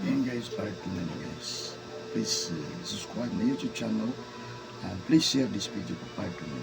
Ayan guys, part 2 na niya, guys. Please subscribe my YouTube channel and please share this video for part 2 na.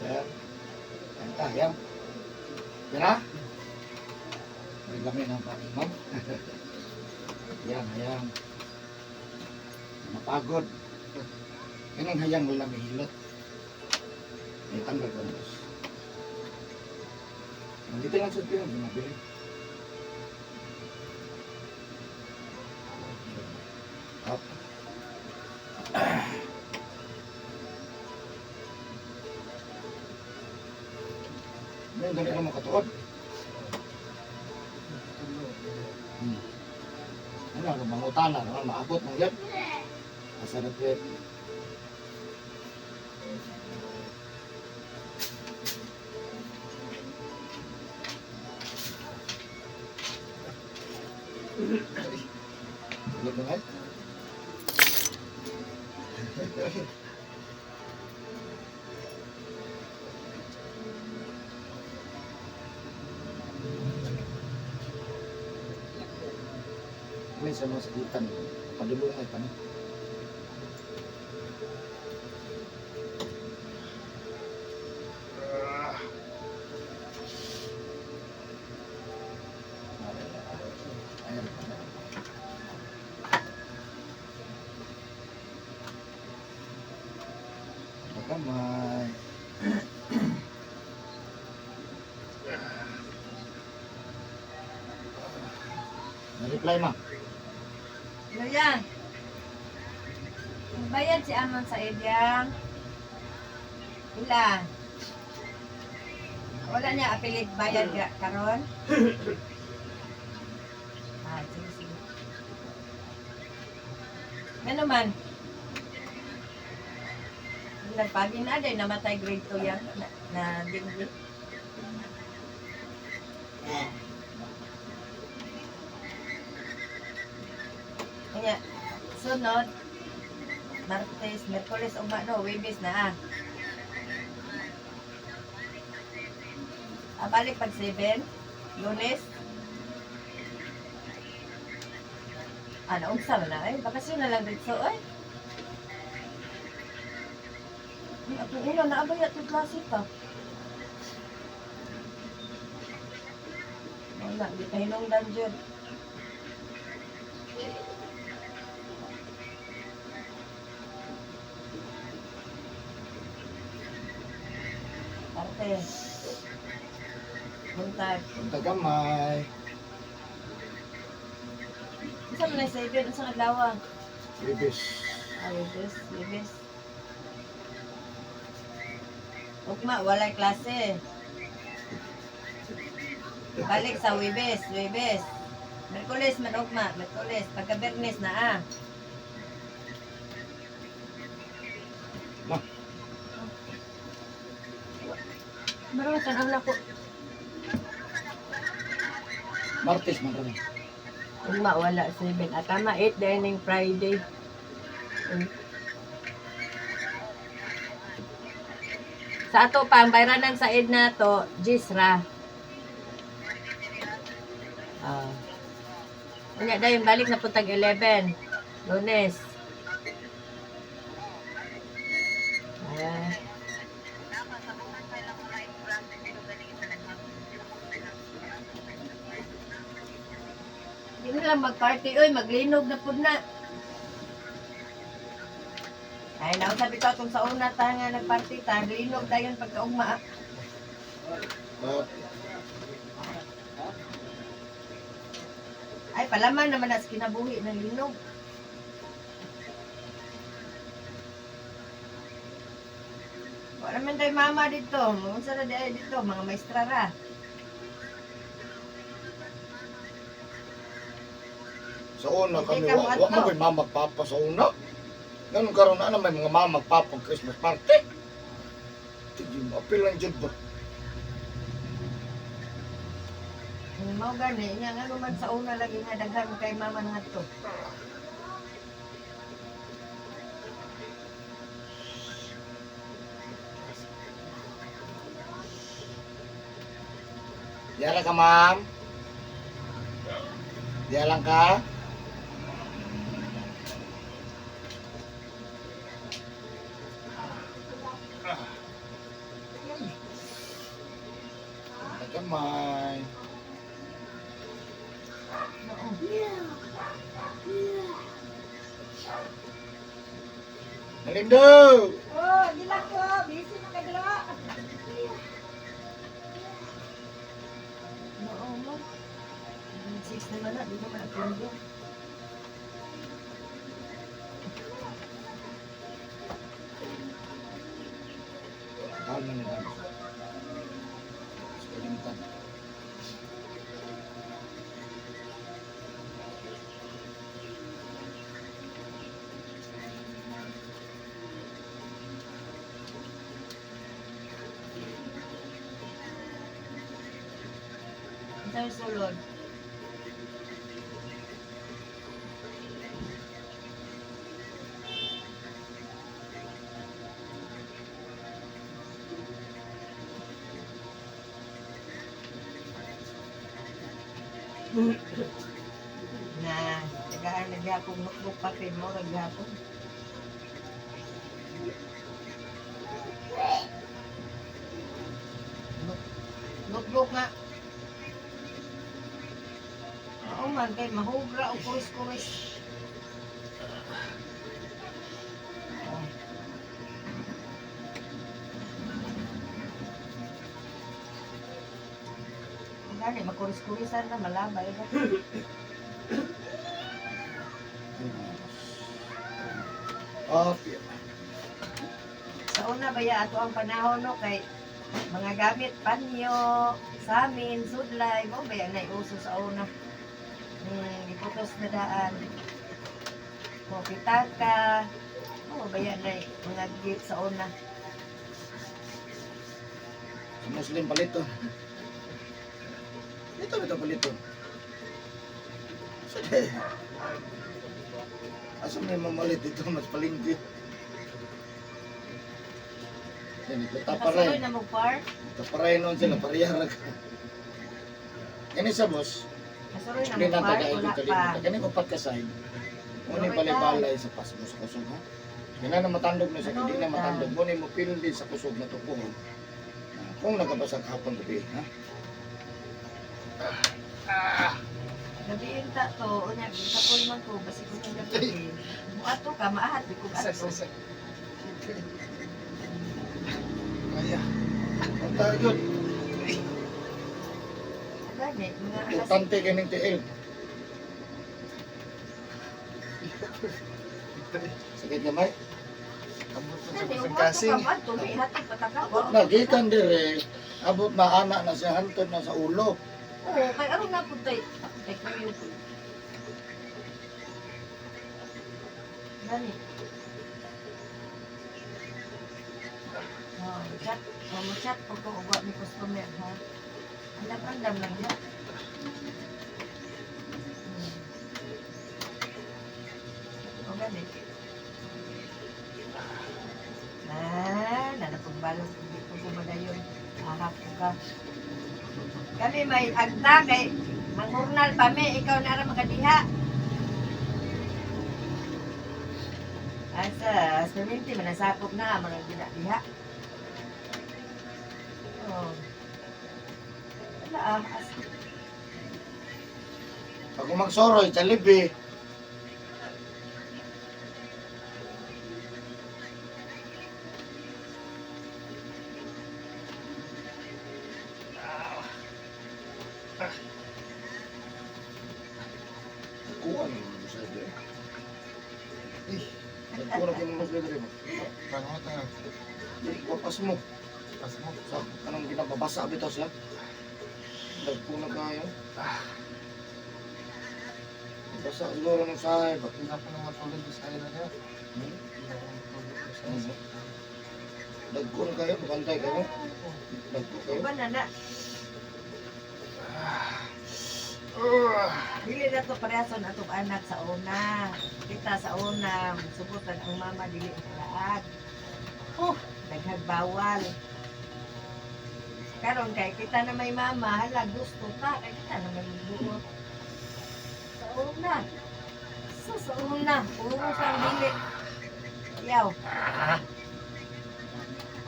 Yan. Yan ta, yan. Tira. May lami ng paninom. Yan, hayang. Mapagod. Yan ang hayang wala may hilot. May tanggal ko na boss. Nandito lang sa piyo, nabili. Up. Ngayon, dali ka makatuod. Ano, kung mangutana, naman maabot mong yan. Asa na po. Ulit na nga. May sa mga sagitan, padulungay pa ni. Ayan. Baka may. Na-reply ma. Ano yan? Bayad si Amon sa idyang. Ilan? Wala niya apilit bayad ka karon? Ah, sige, sige. Ano man? Nagpagi na day namatay grade 2 yan na dengue. Kanya, sunod, Martes, Merkules, ugma no, Webes na ah. Ah, balik pag 7, Lunes. Ano, unsa man na ay, bakasyon na lang dito ay. Ay, ako una naabay at klase pa. Wala, di pa hinungdan dyan. ate. Buntag. Buntag gamay. Unsa man ang 7? Unsa adlaw? Webes. Ah, Webes, Webes. Ugma, walay klase. Balik sa Webes, Webes. Merkules man ugma, Merkules. Pagka Bernes na ah. Ma. Meron tan ang lako. Martes man rin. Ugma wala 7. Ah, tama 8 dahil ning Friday. Sa ato pa, ang bayranan sa ed na to, Gisra. Ah. Unya dayon balik na puntag 11. Lunes. Ah. Di na lang mag-party, oy, maglinog na pud na. Ay, naon sabi ko atong sa una ta nga nagparty ta, linog dayon pagkaugma. Ah, Ay, palaman naman as kinabuhi ng linog. Wala man tayo mama dito. Unsa na di dito, mga maestra ra. Sa una Hindi kami, ka wa, wa muadto. man ko'y mama papa sa una. Ganun karon na may mga mama papa Christmas party. Tigil mo, apil lang jud ba? Mao gani nya nga man sa una lagi nga daghan kay mama ngadto. Diyan ka, ma'am. Diyan lang ka. Kamay. Nalindo! Oh, gila ko, busy na kay dalawa. Oo mo. 6 naman na, di naman ako. Taon na nila. Sa kalimtan. Unsa yung sulod? Na, nagahan na gihapon notebook pa kay mo naghapon. Notebook nga. Oo man, kay mahugra o kuris-kuris. Oh. Gani, makuris-kurisan na, malabay ba? Ah, pia. Sa una ba ya ato ang panahon no kay mga gamit panyo, samin, sudlay, mo ba yan uso sa una. Giputos na daan. Mo pitaka. Mo ba yan ay mga gift sa una. Sa Muslim palito. Dito dito palito. Sige. Asa may mamalit dito mas palengke. Yan, ito Nakasuloy taparay. na mo par. Taparay noon sila, pariyara ka. Kani sa boss, Nasuloy na explain mo lang par, taga wala ito pa. kalimutan. Kani ko pagka-side. Muna Luoy balay-balay sa pasmo sa kusog ha. Kaya na matandog na sa hindi na Ano, matandog. Muna mo pildi sa kusog na tupuhon. Ah, kung nagabasag hapon gabi, ha? Gabiin ta to, unya sa man ko basi ko nang gabi. Muadto ka maahat di ko ato. Kaya. Resulta yun. Gani, mga alas. Importante kining tiil. Sakit na may. Ambot na sa Gani, kusang uwa ka kasing. ba? Tumihatag pataka. Abot na gikan dire. Abot na ana na siya hantod na sa ulo. Oo, kay aron na pud tay. Tay kuyo. Gani. Oh, chat. Oh, mo chat po ko uwa ni customer ha. Andam-andam lang ya. O gani. Ah, nanapagbalos hindi ko gumadayon. Ahap ko ka. Kami may agta kay manghurnal pa mi, ikaw na ra makadiha. Asa, sa manasakop na mga ginadiha. Oh. Wala ah, as Pag magsoroy, Jollibee. Kuha na mo sa iyo. Eh, Nagkuha na kayo mas libre mo. paano tayo? Di, wapas mo. Pas mo. Sa anong ginababasa bitaw siya? Nagkuha na kayo. Basa siguro ng sahay ba? Hindi na ako na matulog sa ila niya. Hmm? Hindi na ako matulog sa ila. Nagkuha na kayo, mabantay kayo. Nagkuha kayo. Uban na na. Dili na to parehason atong anak sa una. Kita sa una, subutan ang mama dili laag. Oh, daghag bawal. Karon kay kita na may mama, hala gusto ta kay kita na may buot. Sa una. Sa una, puro sang dili. Yaw.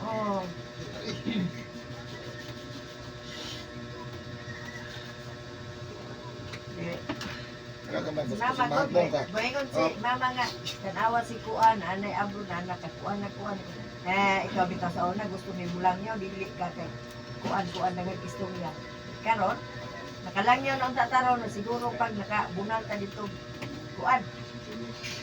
Oh. Dili. Kaya ka man, gusto Mama sa ko, mahagbong ka. buhingon si Oh. mama nga, tanawa si Kuan, anay abro na anak, kuan na kuan. Eh, ikaw bitaw sa una, gusto ni bulangyaw, dili ka kay kuan kuan na istorya. Karon, nakalangyaw na ang tataraw na siguro pag nakabunal ta dito, kuan. Mm.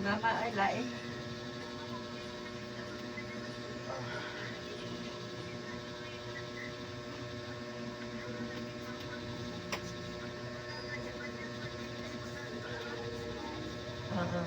Mama ay lae. Oo.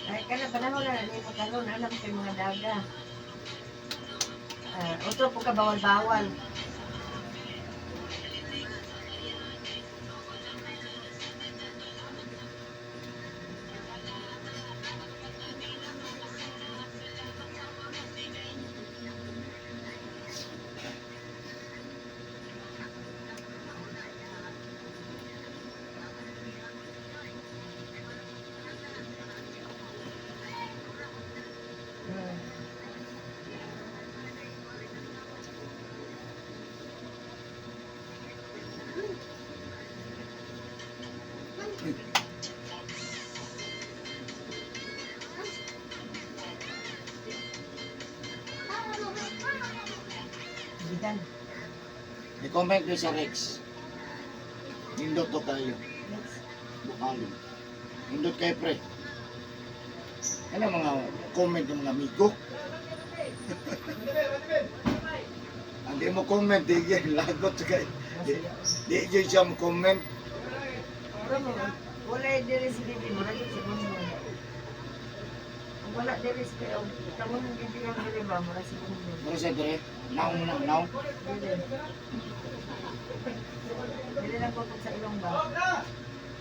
Ay, kana panahon na nimo karon alam kay mga daga. Ah, otro po ka bawal-bawal. Dan. I-comment niyo sa Rex. Nindot to kayo. Next. Bukalong. Nindot kayo, pre. Ano mga comment ng mga amigo? Hindi mo comment, di yan. Lagot sa kayo. Di yan siya mo comment. Mura mo. Wala diri si Bibi, mura gyud si Bunbun. Kung wala diri si Pero, kamo nang diri ang diri ba, mura si Bunbun. Mura siya dire. Naong na, naong. Dili. Dili lang ko sa ilong ba.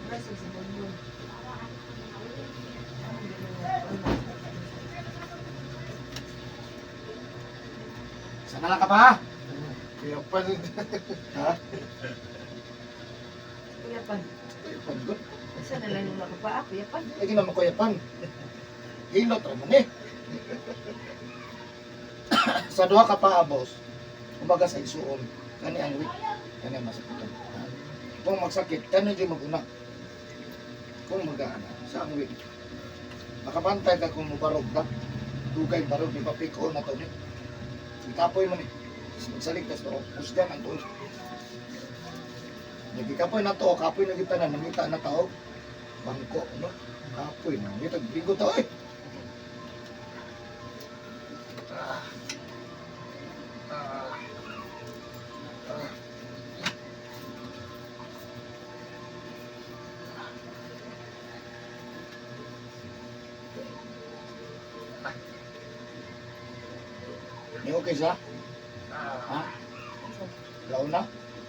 Mura si Bunbun. Ano dili na? Sana lang ka pa, ha? Kaya pa rin. Ha? Kuya pan. Ay, pagod. Asa na lang yung makapaa, kuya pan. Lagi naman kuya pan. Hilot raman eh. Sa duha ka pa, boss. Umaga sa isuon. Kani ang week. Kani ang masakitan. Ha? Kung magsakit, kani di maguna. Kung magaana, sa ang week. Makabantay ka kung mubarog ka. Dugay barog, di pa pick on na to ni. Ikapoy man eh. Magsalig tas to. Husgan ang tuon. Nagikapoy na to, kapoy na kita na, nangita na tao. Bangko, no? Kapoy na, nangita, bigo tao eh. Ni okay siya? Ha? Launa?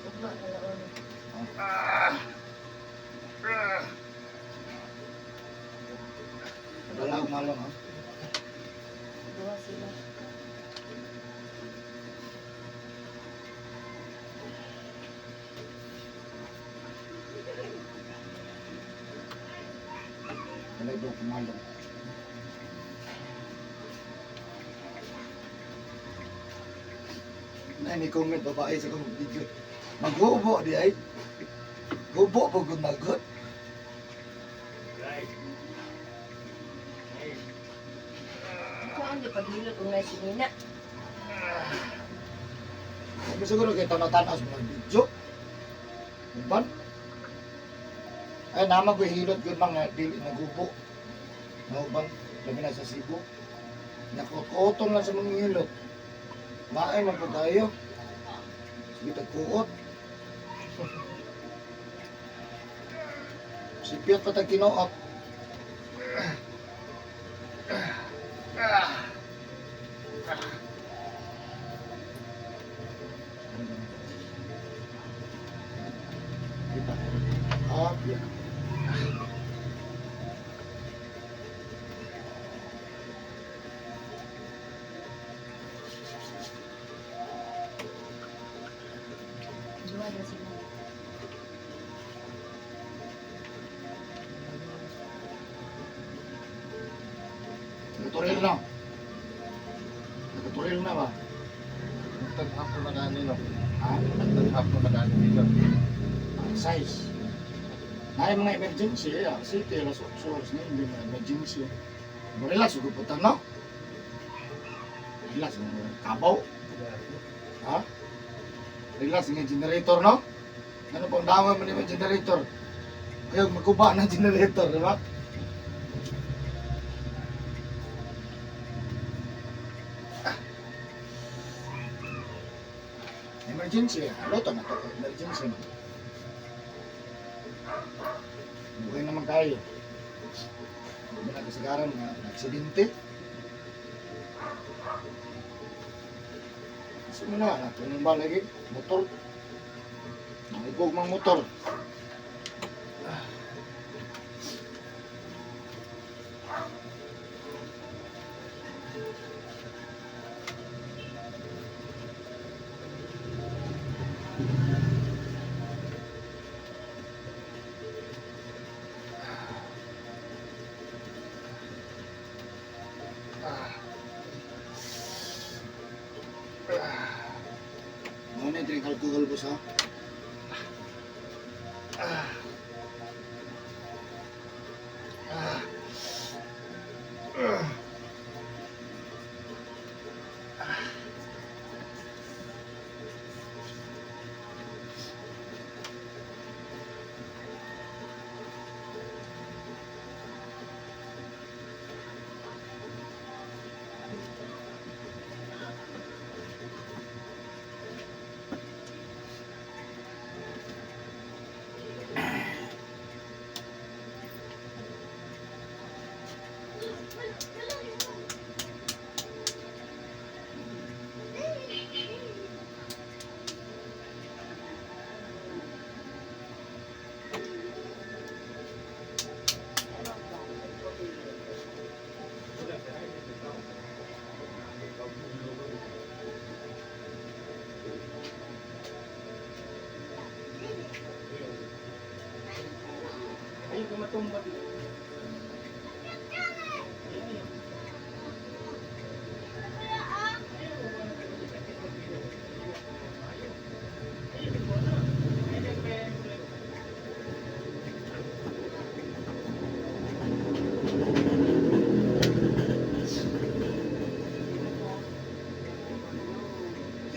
Ugma na laon. Wala akong malong ha? Duha sila. Wala ito akong malong. Na ni comment babae sa kong video. Maghubo di ay. Hubo po gud magot. Ikaw ang di paghilot unay si Nina. Sabi siguro kay tanaw-tanaw sa mga video. Uban. Ay nama ko hilot gud mga dili naghubo. Nauban labi na sa Cebu. Nakukuoton lang sa mga hilot. Maay man po tayo. Sige tagkuot. Sipyot pa tag tinuot. Kita. Ah, yeah. Duha na sila. Nagaturil na. Nagaturil na ba? Taghapon na gani no. Ha? Taghapon na gani dito. Ang size. Na yung mga emergency, eh, ah, city, alas 8, alas 9, mga emergency. Relax, uguputan, no? Relax, mga kabaw. Ha? Relax, yung generator, no? Ano pang dama mo yung generator? Ayaw, magkuba ng generator, di ba? Ah. Emergency, ano to na to? Emergency man. Buhay naman tayo. Hindi na kasagaran nga, aksidente. Kasi mo na, natunong ba lagi? Motor. Nangibog mang motor. Mo na drink alcohol boss ha.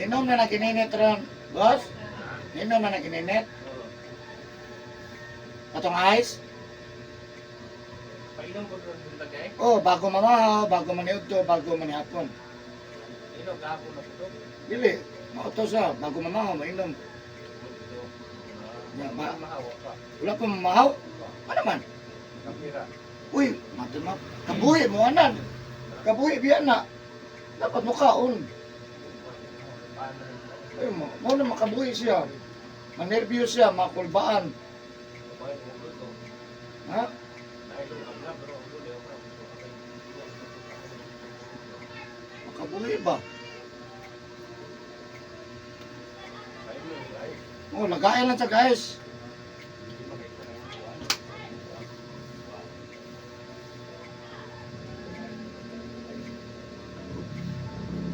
Ninom na nagininit ron, boss? Ninom na nagininit? Atong ice? Painom ko ron buntag eh. Oh, bago mamahaw, bago maniudto, bago manihapon. Inom gahapon na po. Dili, mauto siya, bago mamahaw, mainom. Dito. Ya, ma Mahawa pa. wala pa mamahaw? Ano man? Kapira. Uy, matuma. Kabuhi mo anan. Kabuhi biya na. Dapat mo kaon. Ay, mo, mo na makabuhi siya. Manervyos siya, makulbaan. Ha? Makabuhi ba? Oh, lagayan lang siya, guys.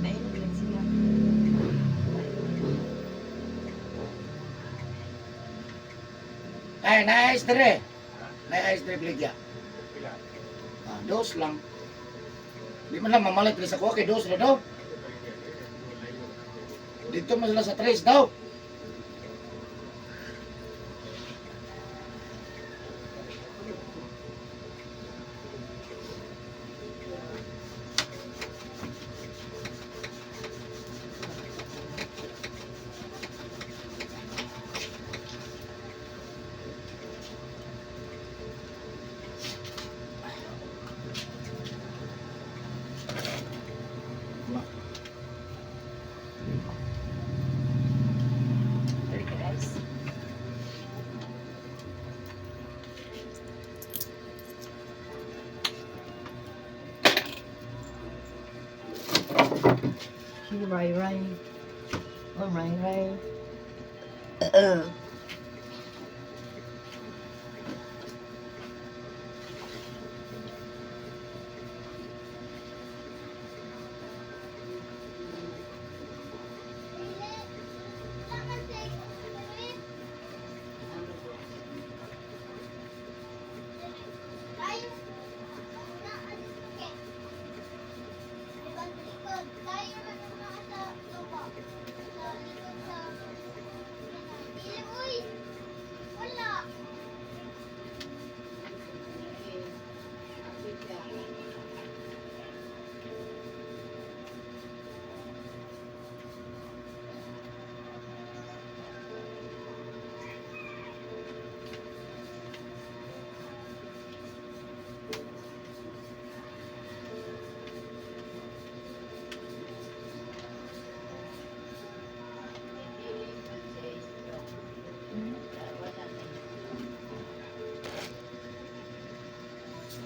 Mainit lang siya. Ay, na-ice dire. Na-ice dire, Bligya. Ah, dos lang. Di man lang mamalit rin sa kuha, kay dos na daw. Dito man sila sa tres daw. Dali ka, guys. Si Rai Rai. Oh, Rai Rai.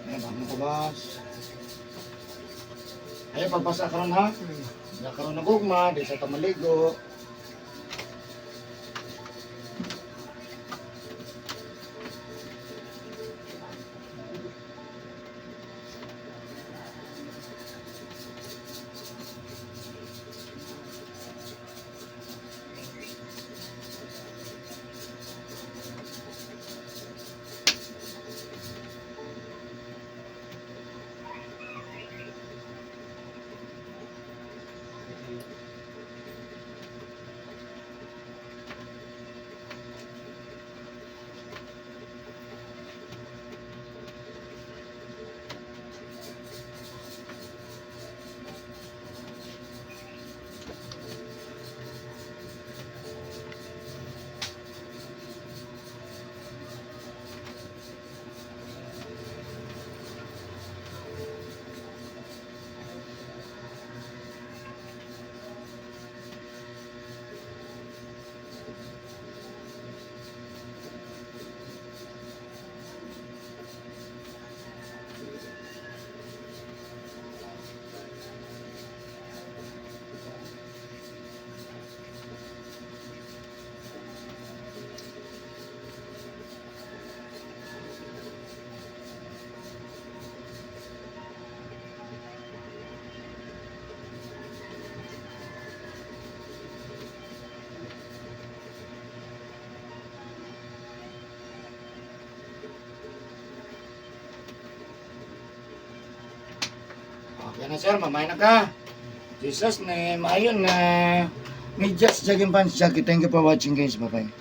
Ay, bago ko boss. Ay, pagbasa ka ron ha. Sa karon ng gugma, di sa tamaligo. Okay na sir, mamay na ka. Jesus name, ayun na. Medyas, jogging pants, jacket. Thank you for watching, guys. Bye-bye.